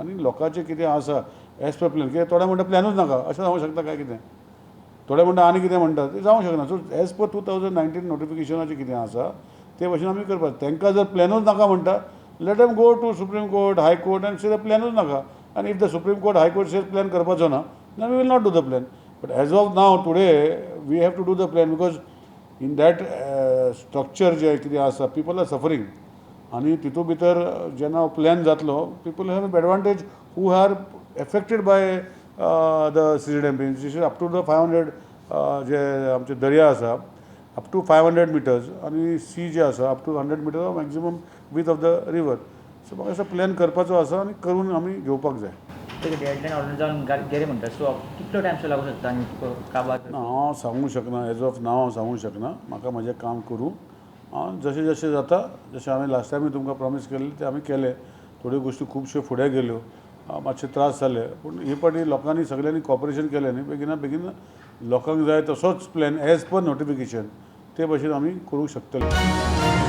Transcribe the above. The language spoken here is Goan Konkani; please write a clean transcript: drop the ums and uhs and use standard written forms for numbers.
आनी लोकांचें कितें आसा एज पर प्लॅन. कित्याक थोडे म्हणटा प्लॅनूच नाका, अशें जावंक शकता काय कितें? थोडे म्हणटा आनी कितें म्हणटा, तें जावंक शकना. So as per 2019 नोटिफिकेशनाचें कितें आसा ते भशेन आमी करपाक. तांकां जर प्लॅनूच नाका म्हणटा, let them go to Supreme Court, High Court and say प्लॅनूच नाका. आनी if the Supreme Court, High Court says plan करपाचो ना, then we will not do the plan. But as of now, today, we have to do the plan because in that structure जे कितें आसा, people are suffering. आनी तितू भितर जेन्ना प्लॅन जातलो, people have advantage who are affected by the CC damping up to the 500, जे आमचे दर्या आसा, up to 500 meters आनी सी जे आसा, up to 100 meter maximum width of the river. So म्हाका दिसता प्लॅन करपाचो आसा आनी करून आमी घेवपाक जाय. ते डेडलायन ऑलरेडी जावन गेले म्हणटा, सो कितलो टायम सो लागूं शकता आनी तुका काबार? ना, हांव सांगूंक शकना. एज ऑफ नाव हांव सांगूंक शकना. म्हाका म्हजें काम करूं. हांव जशें जशें जाता, जशें हांवें लास्ट टायमूय तुमकां प्रॉमीस केल्लें तें आमी केलें. थोड्यो गोश्टी खुबश्यो फुडें गेल्यो, मातशे त्रास जाले, पूण हे फावटी लोकांनी सगल्यांनी कॉपरेशन केलें न्ही, बेगिना बेगीन लोकांक जाय तसोच प्लॅन एज पर नोटिफिकेशन ते भशेन आमी करूंक शकतले.